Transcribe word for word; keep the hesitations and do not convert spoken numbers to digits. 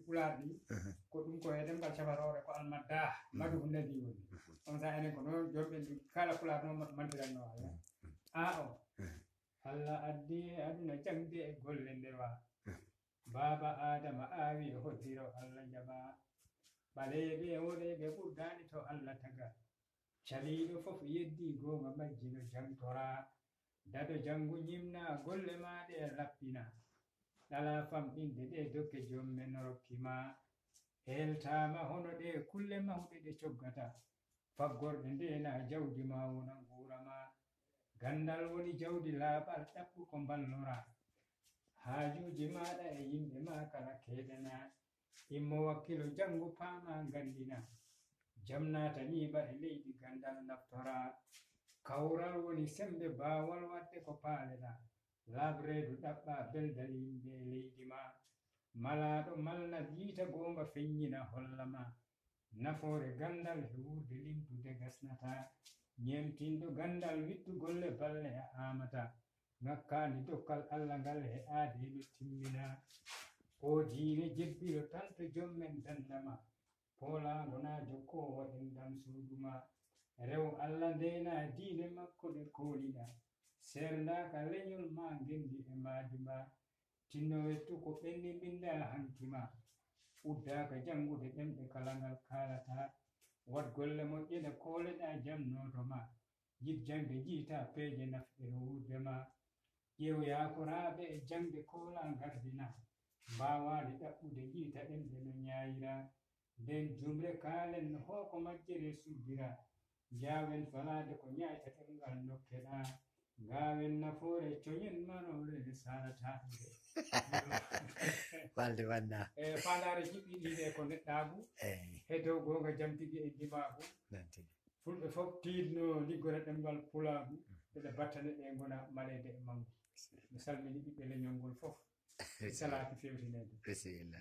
Pulaar ɗi, ko ɗum ko e ɗemngal cafaroore ko almadda, madu ko nadi woni. On sa enen ko noon joomɓe ɗi kala Pulaar noon mantiranno Allah. A o, Allah addi e aduna jaŋde e golle ndewa. Baaba Aadama aawi e hoddiro Allah jaɓa. Ɓaleeɓe e woɗeeɓe ɓurdaani to Allah taga. Caliiɗo fof yeddi goonga majjino jaŋtora. Dado janngu ñimna golle maa ɗe lappina. Ɗala famɗinde ɗe dokke joom men rokki ma. Heeltaama hono ɗe kulle mawɗe ɗe coggata. Faggorɗe ndeena jawdi ma wona nguura ma. Ganndal woni jawdi laaɓal ɗaɓɓu ko mballora. Haajuuji maaɗa e yimɓe ma kala keedana. Immo wakkilo janngu paama nganndina. Jam naatanii ɓaɗe leydi ganndal naftora. Kawral woni semmbe baawal waɗde ko paaleɗa. Laaɓ reedu ɗaɓɓa beldal yimɓe e leydi ma. Malaaɗo malnat yiita goonga feññina holla ma. Nafoore ganndal he wuurde limtude gasnata. Ñeemtinɗo ganndal wiɗtu golle balle a aamata. Ŋakkaani dokkal Allah ngal he aadee no timmina. O diine jebbilo tan to joom men danndama. Poolaango na jokkoowo enɗam suudu ma. Rew Allah ndeena diine makko ɗe kooliɗa. Seerndaaka leñol ma ngenndi e maadi ma. Tinno wettu ko ɓenni mbinnda hanki ma. Uddaaka janngude ɗemɗe kala ngal kaalata. Waɗ golle moƴƴe ɗe kooleɗa jamnooto ma. Yiɗ jaŋde jiyta peeje nafɗe e wuurde ma. Ƴeew yaakoraaɓe e jaŋde koola ngardina. Mbaawaade ɗaɓɓude jiyta ɗemɗe no ñaayira. Nden jumre kaalen no hooko majjere subbira. Njaawen falaade ko ñaayta ɗemngal nokkeɗa. Ngaawen nafoore coñen maroore salataande. Walde wanna. E faandaare jiɓɓiɗiɗe ko neɗɗaagu. Eyi. He dow goonga jam tigi e ndimaagu. Nan tigi. Fulɓe fof tiiɗno liggore ɗemngal pulaagu. Ɓeɗe battane ɗe ngona maleede e manngu. Mi salmini ɓiɓɓe leñol ngol fof. Mi salaaki fewtineede. Bisimilla.